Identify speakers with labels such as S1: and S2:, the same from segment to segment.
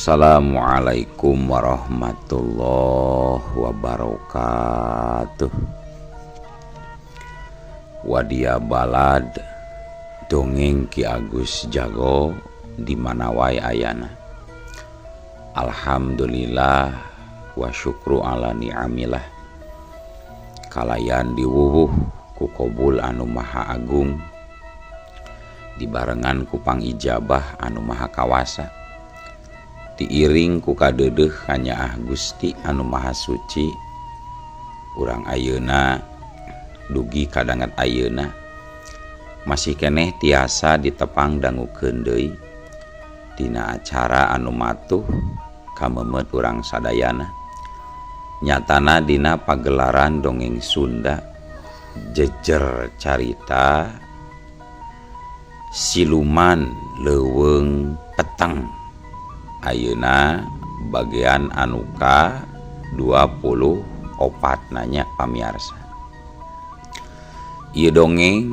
S1: Assalamualaikum warahmatullahi wabarakatuh. Wadia balad dongeng Ki Agus Jago di mana wae ayana. Alhamdulillah wa syukru ala ni'amillah. Kalayan diwuwuh ku kobul anu maha agung, dibarengan ku pangijabah anu maha kawasa, diiring ku kadeudeuh kanyaah Gusti anu maha suci. Urang ayeuna dugi kadanget ayeuna masih keneh tiasa ditepang dangukeun deui dina acara anu matuh kameumeut urang sadayana, nyatana dina pagelaran dongeng Sunda jejer carita siluman leuweung peteng. Ayeuna bagian anu ka 24 nanya pamiarsa. Ieu dongeng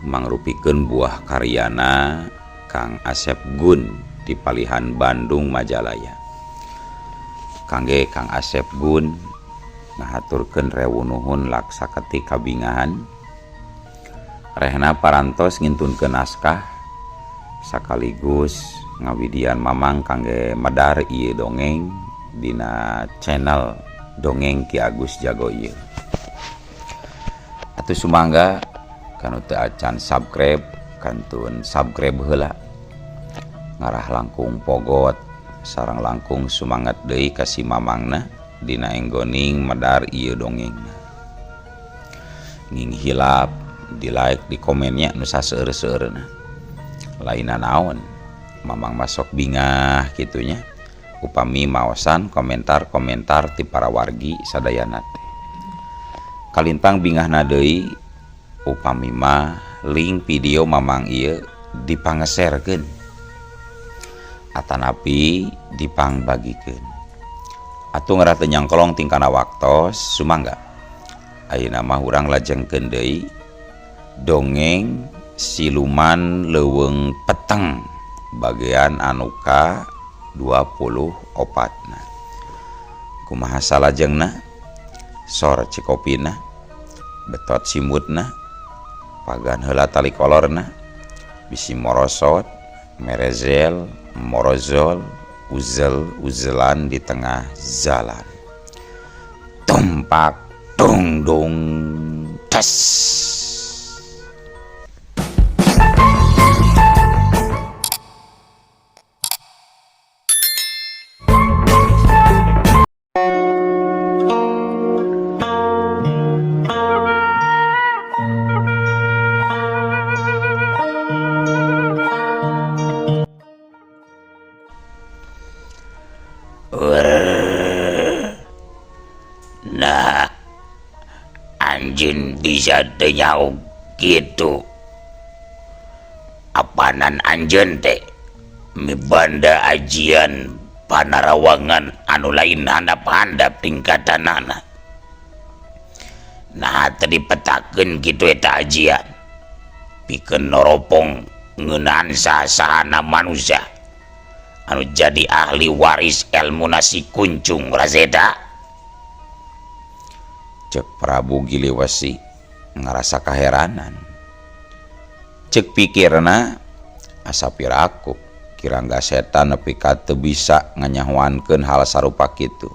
S1: mangrupikeun buah karyana Kang Asep Gun di Palihan Bandung Majalaya. Kangge Kang Asep Gun ngahaturkeun rewu nuhun laksa ketik kabingahan. Rehna parantos ngintunkeun naskah sakaligus ngawidian mamang kangge medar ieu dongeng dina channel Dongeng Ki Agus Jago ieu. Atuh sumangga kanu teu acan subscribe kantun subscribe heula. Ngarah langkung pogot sareng langkung sumanget deui ka si mamangna dina enggoning medar ieu dongengna. Nging hilap di like di komennya nu saseueur-seueurna. Lainna naon mamang masuk bingah kitunya upami maosan komentar-komentar ti para wargi sadayana teh. Kalintang bingahna deui upami mah link video mamang ieu dipangeserkeun atanapi dipangbagikeun. Atuh ngarah teu nyangkolong tingkana waktos sumangga. Ayeuna mah urang lajengkeun deui dongeng siluman leuweung peteng bagian anu ka 24 na. Kumaha salajengna? Sor cikopina, betot simutna, pagan heula tali kolorna, bisi morosot, merezel, morozol, uzel uzelan di tengah jalan. Tumpak tung dung tas.
S2: Nah, anjeun bisa teu nyaho kitu. Apanan anjeun teh mibanda ajian panarawangan anu lain handap-handap tingkatanana. Nah, teu dipetakeun kitu eta ajian. Pikeun noropong ngeunaan saha-sahana manusia anu jadi ahli waris ilmu nasi kuncung Razeda.
S1: Cek Prabu Giliwesi ngarasa kaheranan. Cek pikirna asa piraku kirangga setan nepi ka teu bisa nganyahoankeun hal sarupa kitu.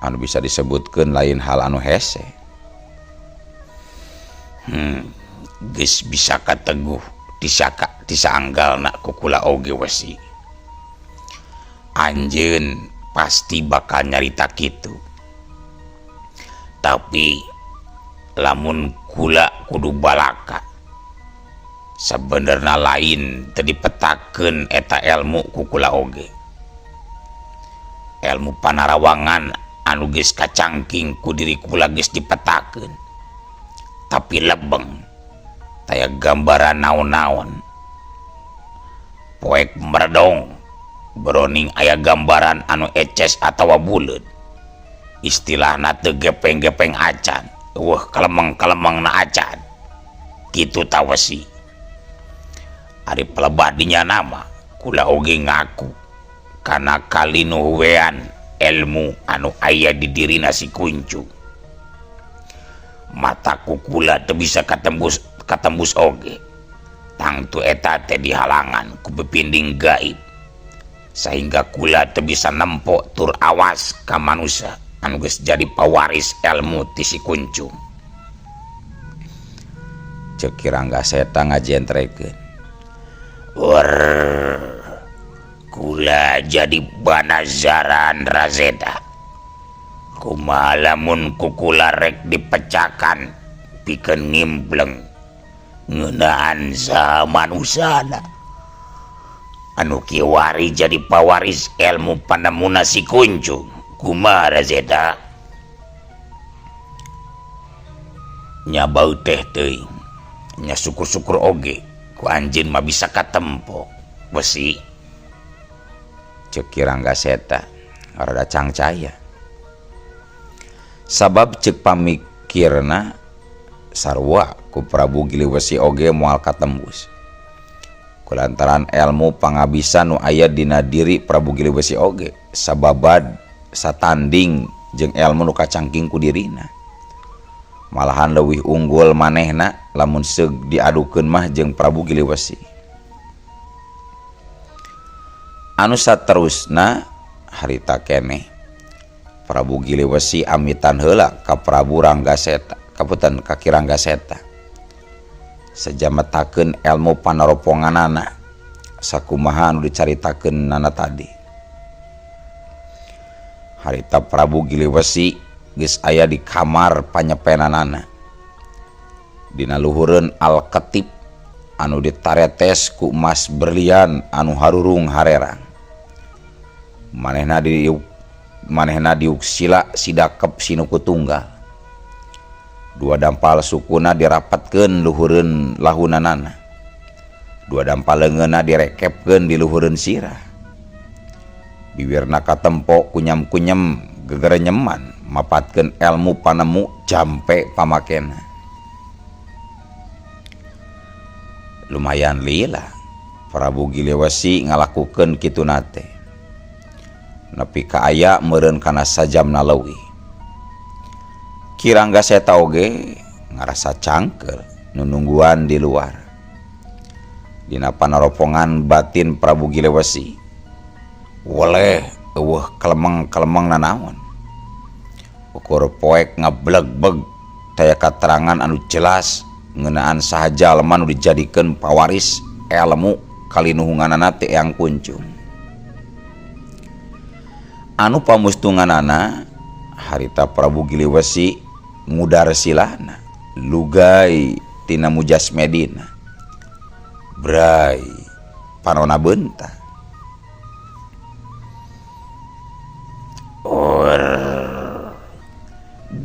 S1: Anu bisa disebutkeun lain hal anu hese.
S2: Geus bisa kateguh disaka disaanggalna ku kula oge wesi. Anjeun pasti bakal nyarita kitu. Tapi lamun kula kudu balaka sebenarnya lain teu dipetakeun eta ilmu ku kula oge. Ilmu panarawangan anu geus kacangking ku diri kula geus dipetakeun. Tapi lebeng taya gambaran naon-naon. Poek meredong beroning aya gambaran anu eces atawa buleud. Istilahna teu gepeng-gepeng acan, eueuh kalemeng-kalemengna acan. Kitu tawesi. Ari pelebah dinya nama kula oge ngaku Kana kalinuhuwean ilmu anu aya di dirina si Kuncung. Mata kukula teu bisa katembus katembus oge. Tangtu eta teh dihalangan ku pepinding gaib. Sehingga kula teu bisa nempo tur awas ka manusia anu geus jadi pawaris ilmu ti si Kuncung.
S1: Ceuk Ki Rangga Seta ngajentrekeun.
S2: Wer kula jadi banazaran Razeta. Kumaha lamun ku kula rek dipecakan pikeun ngimpleng ngeunaan saha manusana anu kiwari jadi pawaris ilmu panemuna si Kuncung. Kumaha Razeta? Nya bau teh teuing. Nya syukur-syukur oge ku anjeun mah bisa katempo besi.
S1: Ceuk Ki Rangga Seta rada cangcaya. Sabab ceuk pamikirna sarua ku Prabu Giliwesi oge moal katembus. Kulantaran ilmu pangabisan nu aya dina diri Prabu Giliwesi oge sababad satanding jeung ilmu nu kacangking ku dirina. Malahan leuwih unggul manehna lamun seug diadukeun mah jeung Prabu Giliwesi. Anu saterusna harita keneh Prabu Giliwesi amitan heula ka Prabu Ranggaseta, kapunten ka Ki Ranggaseta. Sejametakeun ilmu panaroponganana sakumaha anu dicaritakeun nana tadi. Harita Prabu Giliwesi geus aya di kamar panyepenanana. Dina luhureun alketip anu ditaretes ku emas berlian anu harurung harerang. Manehna diuk sila sidakep sinuku tunggal. Dua dampal sukuna dirapatkeun luhureun lahunanana. Dua dampal leungeunna direkepkeun di luhureun sirah. Bibirna katempo kunyam-kunyam gegerenyeman mapatkeun ilmu panemu jampe pamakena. Lumayan lila Prabu Giliwesi ngalakukeun kituna teh. Nepi ka aya meureun kana sajamna leuwih. Ki Ranggaseta oge ngarasa cangkel nunungguan di luar. Dina panaropongan batin Prabu Giliwesi weleh eueuh kelemeng-kelemeng nanaon. Ukur poek ngablegbeg taya katerangan anu jelas ngeunaan saha jalma nu dijadikeun pawaris elmu kalinuhunganana teh Eyang Kuncung. Anu pamustunganana harita Prabu Giliwesi ngudar silana lugai tina mujas Medina. Bray panona beunta.
S2: Or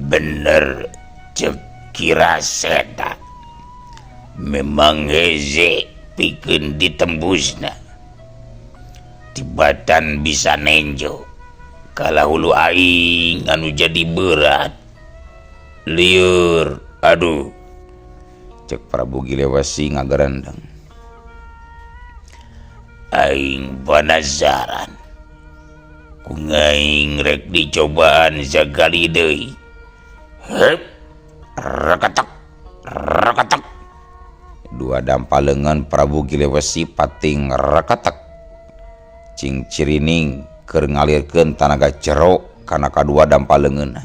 S2: bener ceuk Ki Raseta. Memang heze pikeun ditembusna. Tibatan bisa nenjo. Kalah hulu aing anu jadi berat. Liur, aduh.
S1: Ceuk Prabu Giliwesi ngagerendeng.
S2: Aing panasaran. Ku ngaing rek dicobaan sakali deui. Hep, reketek, reketek.
S1: Dua dampal leungeun Prabu Giliwesi pating reketek. Cing cirining keur ngalirkeun tanaga jero kana kadua dampal leungeunna.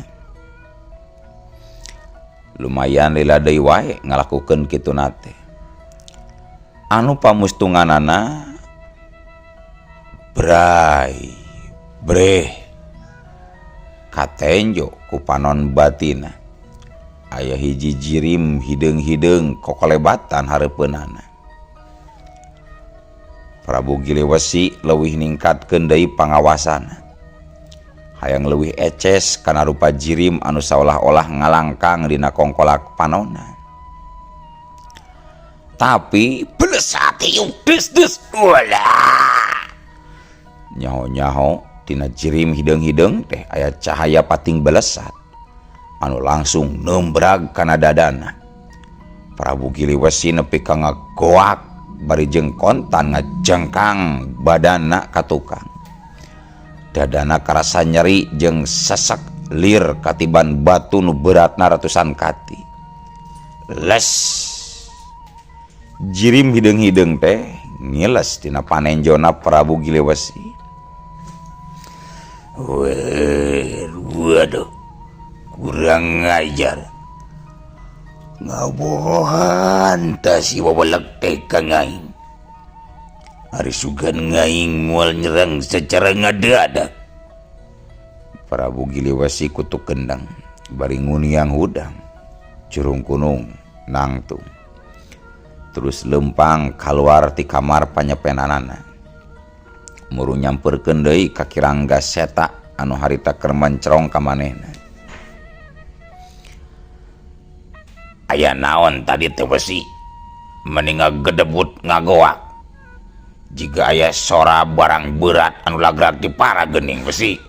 S1: Lumayan lila deui wae ngalakukeun kituna teh. Anu pamustunganana bray breh katenjo ku panon batina. Aya hiji jirim hideung-hideung kokolebatan hareupeunana. Prabu Giliwesi leuwih ningkatkeun deui pangawasana. Hayang leuwih eces kana rupa jirim anu saolah-olah ngalangkang dina kongkolak panonna. Tapi
S2: belesat ieu des des ulah.
S1: Nyaho-nyaho tina jirim hideung-hideung teh aya cahaya pating belesat anu langsung nembrag kana dadana. Prabu Giliwesi nepi ka ngagoak bari jeung kontan ngajengkang badanna ka tukang. Dadana karasa nyeri jeung sesek lir katiban batu nu beratna ratusan kati. Les jirim hideung-hideung teh ngiles tina panenjona Prabu Giliwesi.
S2: Waduh, kurang ngajar. Ngabohohan ta si wawalak teh ka ngaing. Ari sugan ngaing moal nyerang secara ngadadak.
S1: Prabu Giliwesi kutuk kendang bari nguniang hudang curung kunung nangtung. Terus lempang kaluar ti kamar panyepenanana. Muru nyamperkeun deui ka Ki Rangga Seta anu harita keur mencerong ka manehna.
S2: Aya naon tadi teh besi meni ngagedebut ngagoak. Jiga aya sora barang berat anu lagrak di para geuning besi.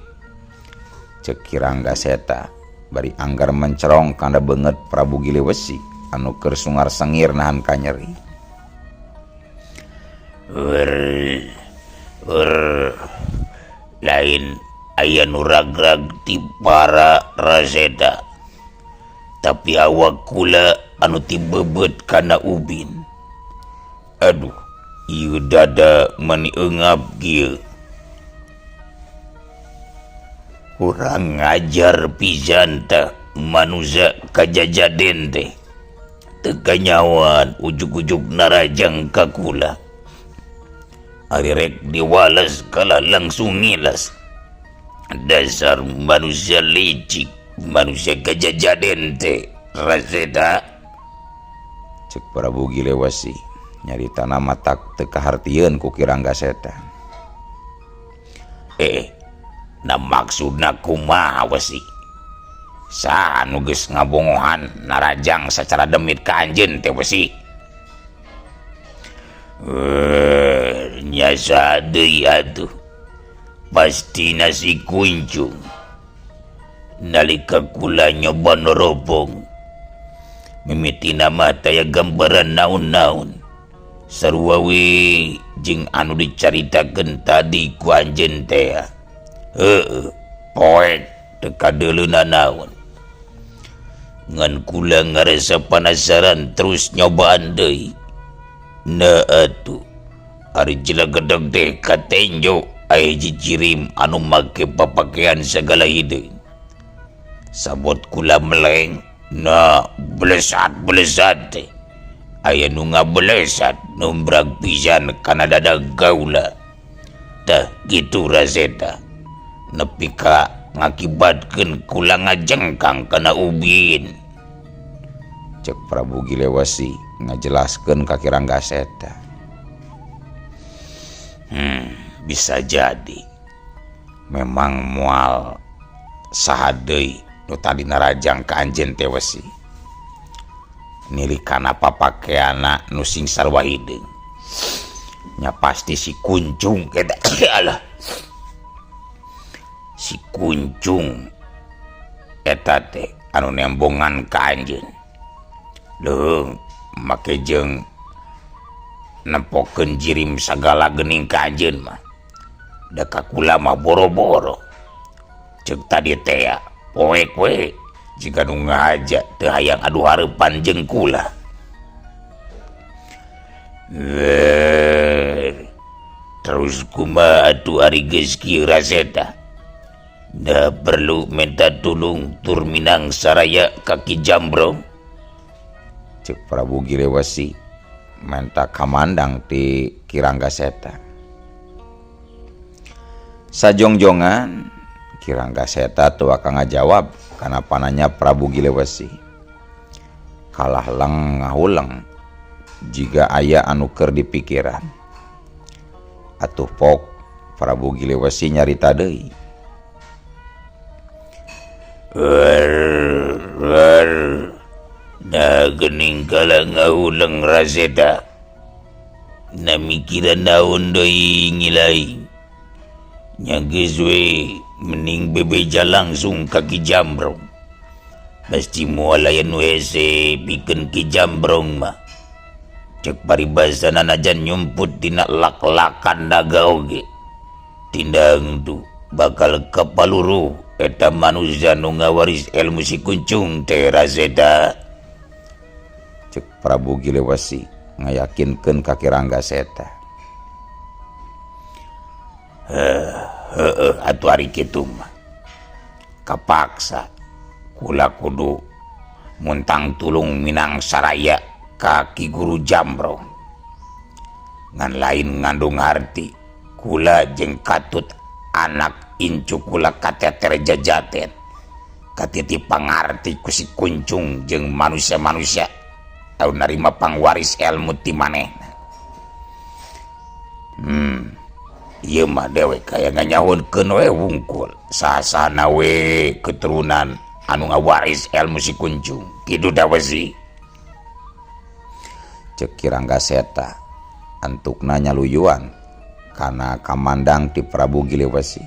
S1: Cek Ki Rangga Seta bari anggar mencerong kana beungeut Prabu Giliwesi anu keur sungar sengir nahan kanyeri.
S2: Lain aya nu ragrag ti para Raseta, tapi awak kula anu tibebeut kana ubin. Aduh, ieu dada meni eungap kieu. Kurang ngajar pisan tah manusia kajajaden teh. Teu kanyawan ujug-ujug narajang ka kula. Ari rek diwales kalah langsung ngilas. Dasar manusia licik, manusia kajajaden teh Raseta.
S1: Cek Prabu Giliwesi nyaritana matak teu kahartieun ku Ki Rangga Seta.
S2: Nah maksudna kumaha wesi? Saha nu geus ngabongohan narajang secara demit ka anjeun teh wesi? Nyasa deui atuh. Pasti nasi kuncung. Nalika kula nyoba norobong, mimitina mah taya gambaran naon-naon. Sarua we jeung anu dicaritakeun tadi ku anjeun teh. Heueuh, poek teu kadeuleuna naon. Ngan kula ngarasa panasaran terus nyobaan deui. Nah atuh, ari jelegedeg teh katenjo aya jijirim anu make papakean sagala hideung. Sabot kula meleng, nah belesat-belesat teh. Aya nu ngabelesat numbrag pisan kana dada gaula. Tah kitu Raseta. Nepi ka ngakibatkeun kula ngajengkang kana ubin.
S1: Cek Prabu Giliwesi ngajelaskeun ka Ki Rangga Seta.
S2: Bisa jadi. Memang moal saha deui nu tadi narajang ka anjeun teh wesi. Nilikana papakeana nu sing sarua hideung. Nya pasti si Kuncung eta. Alah. Si Kuncung eta teh anu nembongan ka anjeun. Leuheung make jeung nempokeun jirim sagala geuning ka anjeun mah. Da ka kula mah boro-boro. Ceuk tadi teh ya, poek we jiga nu ngahaja teu hayang adu hareupan jeung kula. Terus kumaha atuh ari geus kieu Raseta? Da perlu minta tulung tur minang saraya ka Ki Jambrong.
S1: Cek Prabu Giliwesi menta kamandang ti Ki Rangga Seta. Sajongjongan Ki Rangga Seta teu waka ngajawab kana pananya Prabu Giliwesi. Kalah leng ngahuleng jiga aya anu keur dipikiran. Atuh pok Prabu Giliwesi nyarita deui.
S2: Nah geuning kala ngahuleng Raseta. Na mikiran naon deui ngilai. Nya geus we mending bebeja langsung ka Ki Jambrong. Pasti moal aya nu hese pikeun Ki Jambrong mah. Cek paribasana najan nyumput dina lak-lakan naga oge. Tindang tu Bakal kapaluruh eta manusia nu ngawaris ilmu si kuncung teh Raseta.
S1: Cek Prabu Giliwesi ngayakinkeun ka Ki Rangga Seta.
S2: Heeh atuh ari kitu mah. Kapaksa kula kudu muntang tulung Minang Saraya ka Ki Guru Jamrong. Ngan lain ngandung harti kula jeung katut anak incu kula kateter jajaten katiti pangarti ku si kuncung jeung manusia-manusia tau narima pangwaris ilmu ti manehna. Ieu mah dewek kaya nganyahunkeun we wungkul sasana we keturunan anu ngawaris ilmu si kuncung kitu da wesi.
S1: Cek Ki Rangga Seta antukna nyaluyuan kana kamandang ti Prabu Giliwesi.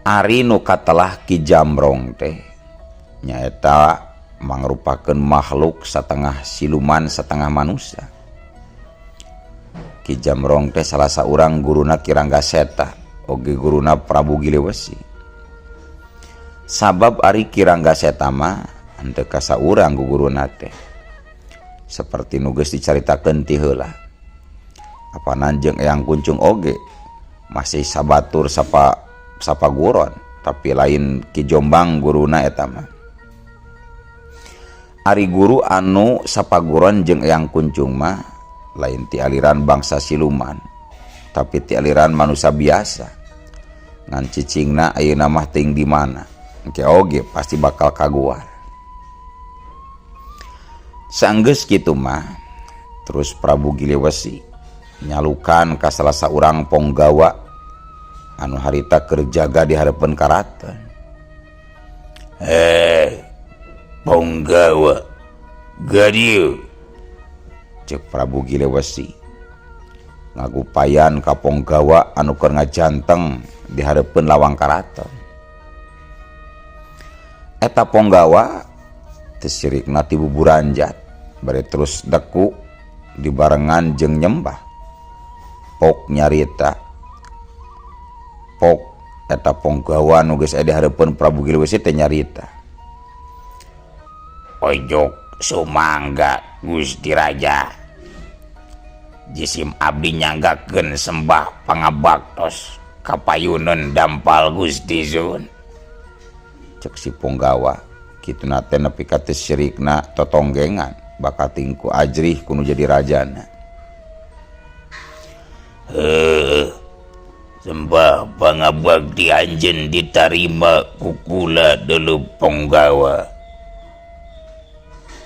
S1: Ari nu katelah Ki Jamrong teh nyaeta mangrupakeun makhluk satengah siluman satengah manusia. Ki Jamrong teh salah saurang guruna Ki Rangga Seta oge guruna Prabu Giliwesi. Sabab ari Ki Rangga Seta mah henteu ka saurang guguruna teh. Seperti nu geus dicaritakeun ti heula. Apanan jeung Eyang Kuncung oge masih sabatur sapaguron, tapi lain Ki Jombang guruna eta mah. Ari guru anu sapaguron jeung Eyang Kuncung mah lain ti aliran bangsa siluman, tapi ti aliran manusia biasa. Ngan cicingna ayeuna mah teuing di mana, engke oge pasti bakal kaguar. Sanggeus kitu mah terus Prabu Giliwesi nyalukan ka salah saurang ponggawa anu harita keur jaga di hareupeun karaton.
S2: Ponggawa gadieu,
S1: cek Prabu Giliwesi ngagupayan ka ponggawa anu keur ngajanteng di hareupeun lawang karaton. Eta ponggawa teu sirikna ti buburanjat bari terus deku dibarengan jeung nyembah. Pok nyarita pok eta ponggawa nu geus aya di hareupeun Prabu Giliwesi teh nyarita.
S2: Ojok sumangga Gusti Raja, jisim abdi nyanggakeun sembah pangabaktos kapayuneun dampal Gusti Sun.
S1: Cek si ponggawa kituna teh nepi ka teu sirikna totonggengan bakal tingku ajrih kudu jadi rajana.
S2: Heuh, sembah pangabakti anjeun ditarima ku kula deuleu ponggawa.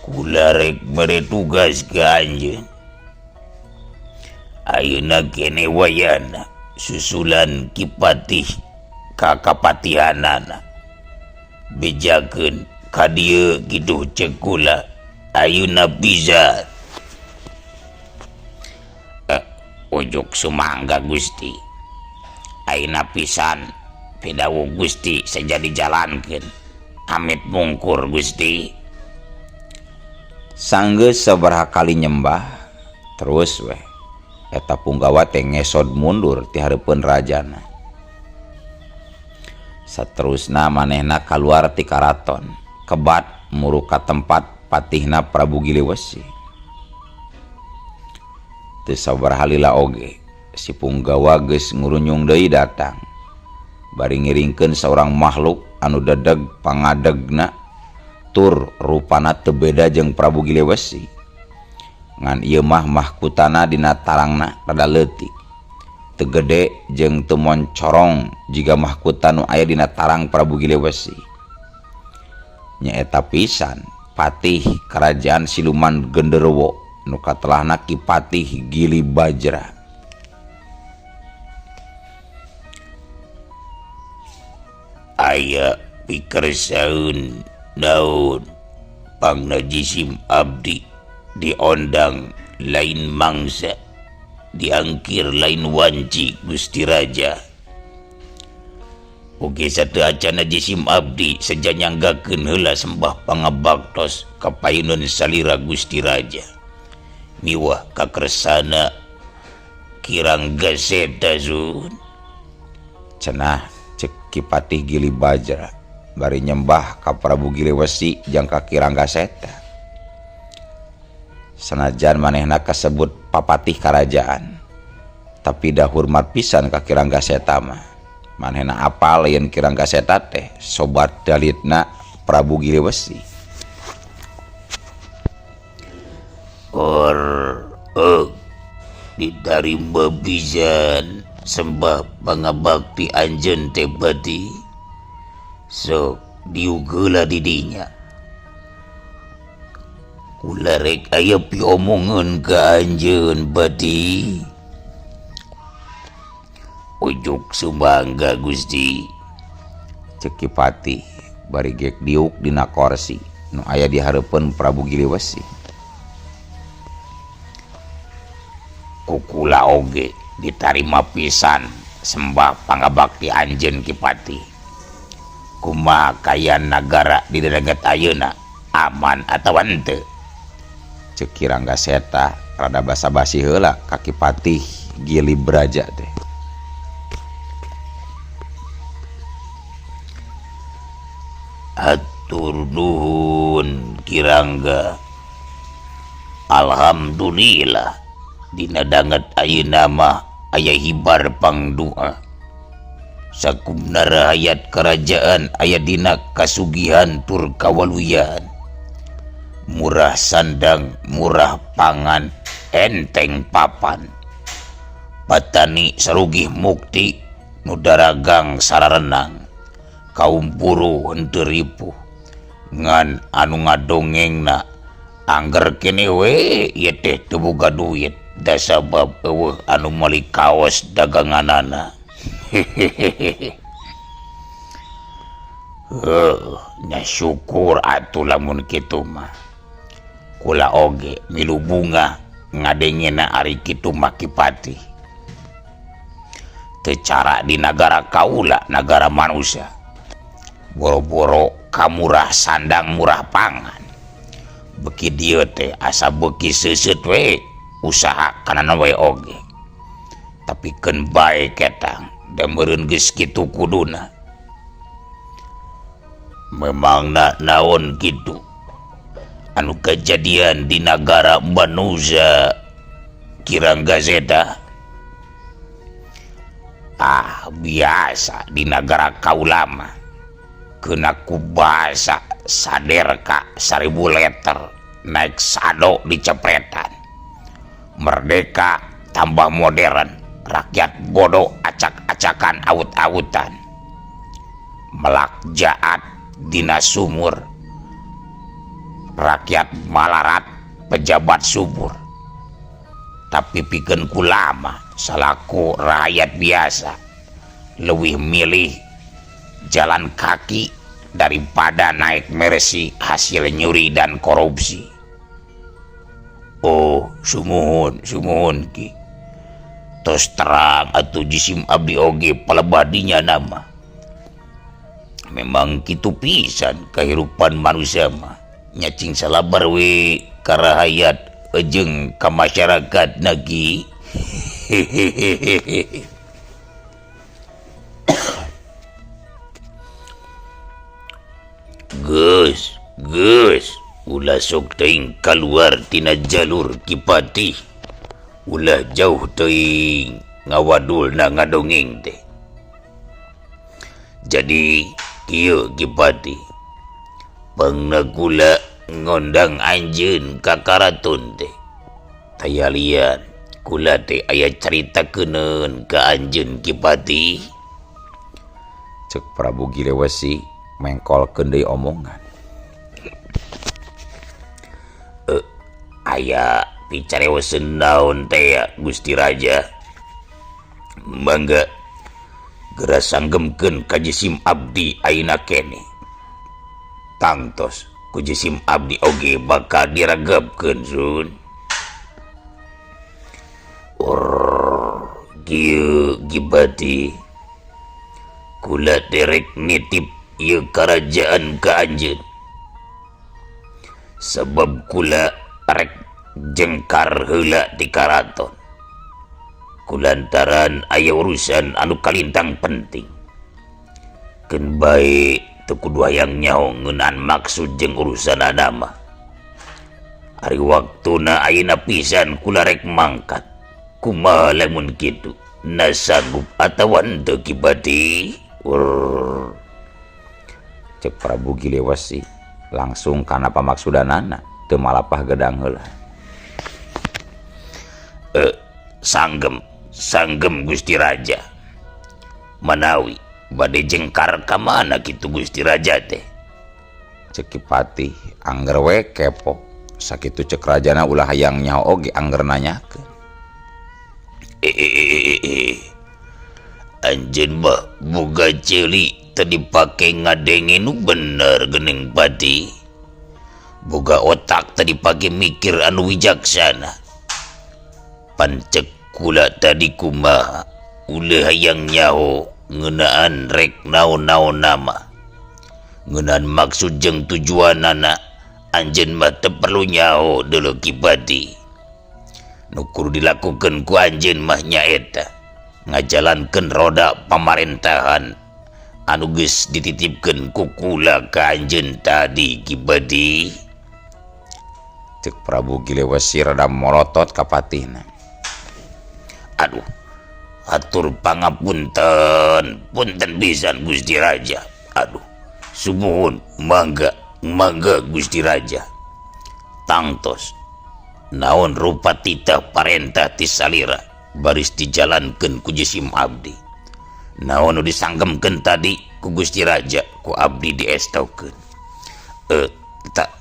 S2: Kula rek mere tugas ka anjeun. Ayeuna kene wayana susulan Ki Patih ka kapatihanana. Bejakeun ka dieu kitu ceuk kula. Ayeuna bisa. Ojok sumangga Gusti. Ayeuna pisan pidawuh Gusti saja dijalankeun. Amit mungkur Gusti.
S1: Sanggeus sabaraha kali nyembah terus weh eta punggawa teh ngesod mundur ti hareupeun rajana. Saterusna manehna kaluar ti karaton kebat muru ka tempat patihna Prabu Giliwesi. Teu sabaraha lila oge si punggawa geus ngurunyung deui datang bari ngiringkeun saurang makhluk anu dedeg pangadegna tur rupana teu beda jeung Prabu Giliwesi. Ngan ieu mah mahkutana dina tarangna rada leutik, teu gede jeung teu moncorong jiga mahkuta nu aya dina tarang Prabu Giliwesi. Nyaeta pisan patih kerajaan siluman Genderuwo nu katelahna Ki Patih Gili Bajra.
S2: Aya pikersaeun naon pangna jisim abdi diondang lain mangsa diangkir lain wanci Gusti Raja. Oge satu acana jisim abdi seja nyanggakeun heula sembah pangabaktos ka payuneun salira Gusti Raja. Miwah kakersana Ki Rangga Seta Sun.
S1: Cenah cek Ki Patih Gili Bajra bari nyembah ka Prabu Giliwesi jeung ka Ki Rangga Seta. Sanajan manehna kasebut papatih karajaan, tapi da hormat pisan ka Ki Rangga Seta mah. Manehna apal yen Ki Rangga Seta teh sobat dalitna Prabu Giliwesi.
S2: Or ditarima pisan sembah pangabakti anjeun teh Patih. Sok diuk heula di dinya. Kula rek aya piomongeun ka anjeun Patih. Ujuk sumangga Gusti.
S1: Cek Ki Patih bari gek diuk dina korsi nu aya di hareupeun Prabu Giliwesi.
S2: Ku kula oge ditarima pisan sembah pangabakti anjeun Ki Patih. Kumaha kaayaan nagara di dagat ayeuna aman atawa henteu?
S1: Cek Ki Rangga Seta rada basa-basi heula ka Ki Patih Gili Braja teh.
S2: Hatur nuhun Ki Rangga. Alhamdulillah dina danget ayeuna mah aya hibar pangdua. Sakumna rahayat kerajaan aya dina kasugihan tur kawaluyan. Murah sandang, murah pangan, enteng papan. Patani sarugih mukti, nu daragang sararenang. Kaum buruh henteu ripuh. Ngan anu ngadongengna angger kene we ieu teh teu boga duit da sabab eueuh anu meuli kaos daganganana. Hehehe. Heuh, nya syukur atuh lamun kitu mah. Kula oge milu bunga ngadengena ari kitu mah Ki Patih. Teu cara di nagara kaula, nagara manusia. Boro-boro kamurah sandang murah pangan. Beki dieu teh asa beki seuseut we usaha kana we oge. Tapi keun bae ketang da meureun geus kitu kuduna. Memangna naon kitu anu kejadian di nagara manusia Ki Rangga Seta? Ah, biasa di nagara kaula mah. Keuna ku bahasa saderka 1000 letter naik sado dicepretan. Merdeka tambah modern, rakyat bodoh acak-acakan awut-awutan. Melak jaat dina sumur, rakyat malarat pejabat subur. Tapi pikeun kulama salaku rakyat biasa leuwih milih jalan kaki daripada naik mercy hasil nyuri dan korupsi. Oh, sumuhun, sumuhun Ki. Tos terang atuh jisim abdi oge palebadinya nama. Memang kitu pisan kehidupan manusia mah. Nyacing salabar we karahayat jeung ka masyarakat nagi. Hehehehe. Geus, geus, ulah sok teuing kaluar tina jalur Ki Patih. Ulah jauh teuing ngawadulna ngadongeng teh. Jadi kieu Ki Patih, pangna kula ngondang anjeun ka karaton teh. Tayalian kula teh aya carita keuneun ka anjeun Ki Patih.
S1: Cek Prabu Giliwesi mengkolkeun deui omongan.
S2: Aya picareoseun naon teh ya Gusti Raja? Mangga geura sanggemkeun ka jisim abdi ayeuna keneh. Tangtos ku jisim abdi oge bakal diregepkeun Sun. Kieu Ki Patih, kula derek nitip ieu karajaan ka anjeun. Sebab kula rek jengkar heula di karaton. Kulantaran aya urusan anu kalintang penting. Keun bae teu kudu hayang nyaho ngeunaan maksud jeung urusanana mah. Ari waktuna ayeuna pisan kula rek mangkat. Kumaha lamun kitu? Na sanggup atawa henteu Ki Patih?
S1: Cek Prabu Giliwesi langsung kana pamaksudanana teu malapah gedang heula.
S2: Sanggem sanggem Gusti Raja. Manawi bade jengkar ka mana kitu Gusti Raja teh?
S1: Cek Ki Patih angger we kepo sakitu cek rajana ulah hayang nyaho oge angger nanyakeun.
S2: Anjeun mah boga ceuli teu dipake ngadenge nu bener geuning Patih. Boga otak teu dipake mikir anu wijaksana. Pan cek kula tadi kumaha ulah hayang nyaho ngeunaan rek naon-naon nama. Ngeunaan maksud jeung tujuanana anjeun mah teu perlu nyaho deuleu Ki Patih. Nu kudu dilakukeun ku anjeun mah nyaeta ngajalankeun roda pamarentahan anu geus dititipkeun ku kula ka anjeun tadi Ki Patih.
S1: Cek Prabu Giliwesi rada morotot ka patihna.
S2: Aduh, atur pangapunten, punten pisan Gusti Raja. Aduh, sumuhun mangga mangga Gusti Raja. Tangtos naon rupa titah parentah ti salira baris dijalankeun ku jisim abdi. Naon nu disanggemkeun tadi ku Gusti Raja ku abdi diestokeun.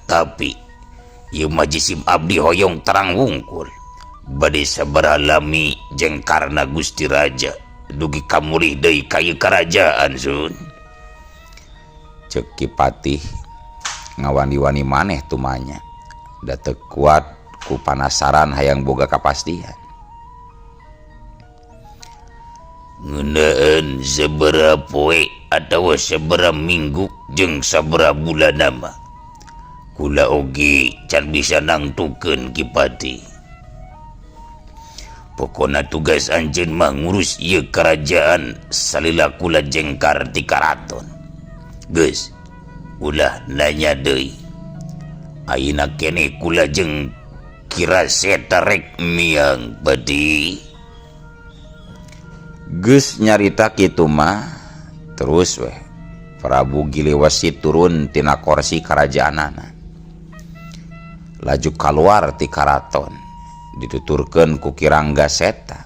S2: Tapi ieu mah jisim abdi hoyong terang wungkul. Bade sabaraha lami jengkarna Gusti Raja dugi kamulih deui ka ieu karajaan sun.
S1: Cek Ki Patih ngawani-wani maneh tumanya da teu kuat ku panasaran hayang boga kapastian.
S2: Ngeunaan sabaraha poe atawa sabaraha minggu jeung sabaraha bulan mah kula oge can bisa nangtukeun Ki Patih. Pokona tugas anjeun mah ngurus ieu kerajaan salila kula jengkar ti karaton. Geus, ulah nanya deui. Ayeuna keneh kula jeung Kira Seta rek miang Patih.
S1: Geus nyarita kitu mah terus weh Prabu Giliwesi turun tina korsi karajaanana. Laju kaluar ti karaton dituturkeun ku Ki Rangga Seta.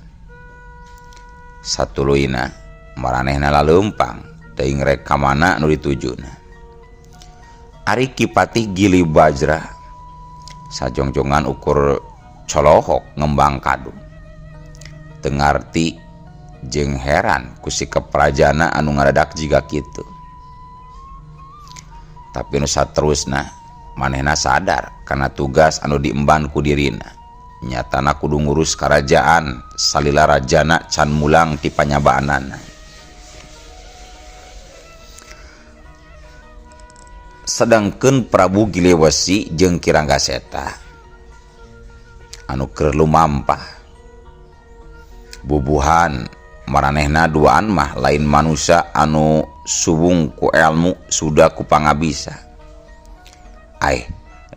S1: Satuluyna maranehna laleumpang teuing rek ka mana nu ditujuna. Ari Ki Patih Gili Bajra sajongjongan ukur colohok ngembang kadu. Teu ngarti jeung heran ku sikep rajana anu ngadadak jiga kitu. Tapi nu saterusna manehna sadar kana tugas anu diemban ku dirina. Nyatana kudu ngurus karajaan salila rajana can mulang ti panyabaanana. Sedangkeun Prabu Giliwesi jeung Ki Rangga Seta anu keur lumampah bubuhan maranehna duaan mah lain manusia anu suwung ku elmu sudah ku pangabisa. Ai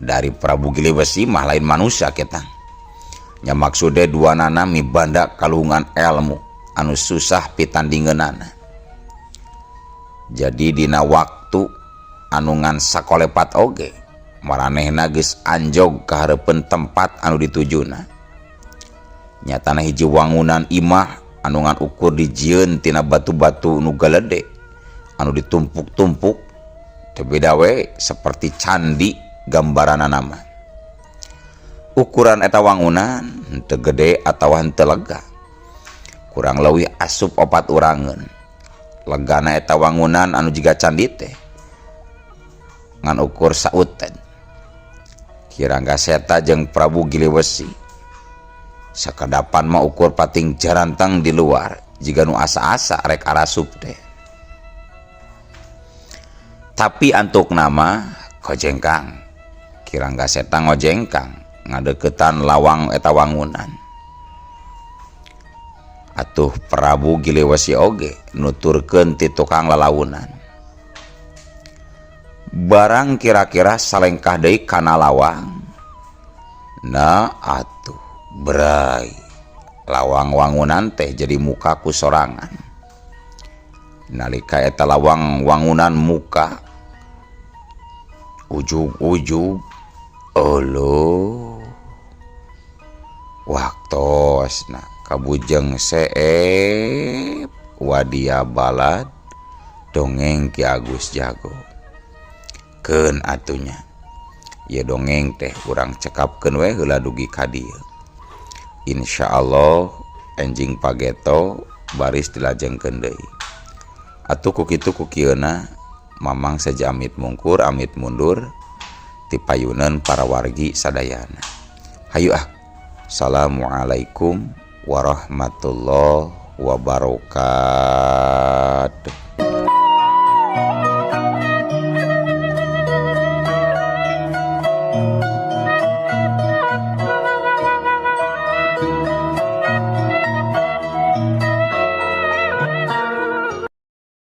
S1: dari Prabu Giliwesi mah lain manusia kita. Nya maksude duanana mibanda kalungan elmu anu susah pitandingeunana. Jadi dina waktu anu ngan sakolepat oge maranehna geus anjog ka hareupeun tempat anu ditujuna. Nyatana hiji wangunan imah anu ngan ukur dijieun tina batu-batu nu galede anu ditumpuk-tumpuk teu beda we seperti candi gambaranana mah. Ukuran eta wangunan henteu gede atawa henteu lega, kurang leuwih asup 4 urangeun. Legana eta wangunan anu jiga candi teh ngan ukur sauten. Ki Rangga Seta jeung Prabu Giliwesi sakadapan mah ukur pating jarantang di luar jiga nu asa-asa rek arasup teh. Tapi antuk nama kojengkang. Ki Rangga Seta ngojengkang ngadeukeutan lawang eta wangunan. Atuh Prabu Giliwesi oge nuturkeun ti tukang lalaunan. Barang kira-kira salengkah deui kana lawang. Nah atuh bray lawang wangunan teh jadi muka ku sorangan. Nalika eta lawang wangunan muka ujug-ujug euleuh waktosna kabujeng seep wadia balad dongeng Ki Agus Jago. Keun atunya ieu dongeng teh urang cekapkeun we heula dugi ka dieu. Insyaallah enjing pageto baris dilajengkeun deui. Atuh ku kitu ku kieuna Mamang saja amit mungkur amit mundur ti payunan para wargi sadayana. Hayu ah. Assalamualaikum warahmatullahi wabarakatuh.